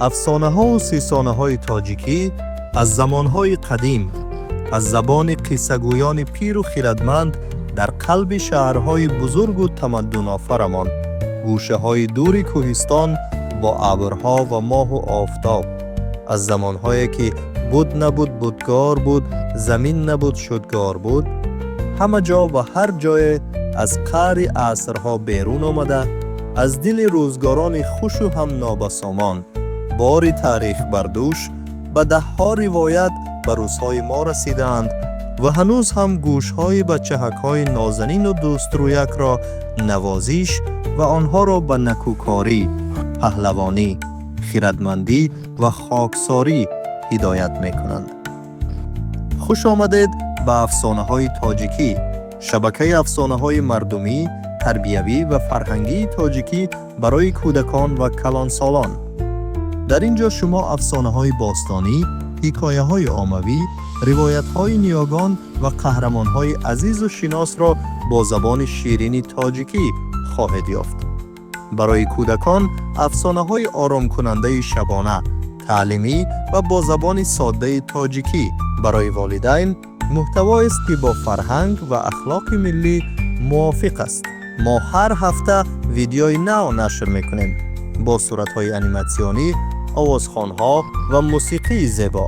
Афсонаҳову сисонаҳои тоҷикӣ аз замонҳои қадим, аз забони қиссагӯёни пиру хирадманд, дар қалби шаҳрҳои бузургу тамаддунофарамон, гӯшаҳои дури кӯҳистон бо абрҳо ва моҳу офтоб, аз замонҳое ки буд набуд, будгор буд, замин набуд, шудгор буд, ҳама ҷо ва ҳар ҷое аз қаъри асрҳо берун омада, аз дили рӯзгорони хушу ҳам нобасомон, бори таърих бар дӯш, ба даҳҳо ривоят ба рӯзҳои мо расидаанд ва ҳанӯз ҳам гӯшҳои бачаҳакҳои нозанину дӯстрӯякро навозиш ва онҳоро ба накӯкорӣ, паҳлавонӣ, хирадмандӣ ва хоксорӣ ҳидоят мекунанд. Хуш омадед ба Афсонаҳои тоҷикӣ, шабакаи афсонаҳои мардумӣ, тарбиявӣ ва фарҳангии тоҷикӣ барои кӯдакон ва калонсолон. Дар ин ҷо шумо афсонаҳои бостонӣ, ҳикояҳои оммавӣ, ривоятҳои ниёгон ва қаҳрамонҳои азизу шиносро бо забони ширини тоҷикӣ хоҳед ёфт. Барои кӯдакон афсонаҳои оромкунандаи шабона, таълимӣ ва бо забони соддаи тоҷикӣ, барои волидайн муҳтавоест, ки бо фарҳанг ва ахлоқи миллӣ мувофиқ аст. Мо ҳар ҳафта видеои нав нашр мекунем бо суратҳои аниматсионӣ, овозхонҳо ва мусиқии зебо.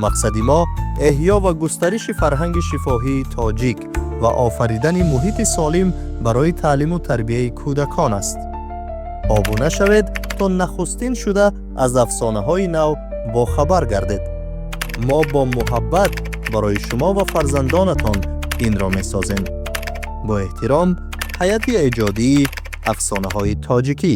Мақсади мо эҳё ва густариши фарҳанги шифоҳии тоҷик ва офаридани муҳити солим барои таълиму тарбияи кӯдакон аст. Обуна шавед, то нахустин шуда аз афсонаҳои нав бохабар гардед. Мо бо муҳаббат барои шумо ва фарзандонатон инро месозем. Бо эҳтиром, ҳайати эҷодии Афсонаҳои тоҷикӣ.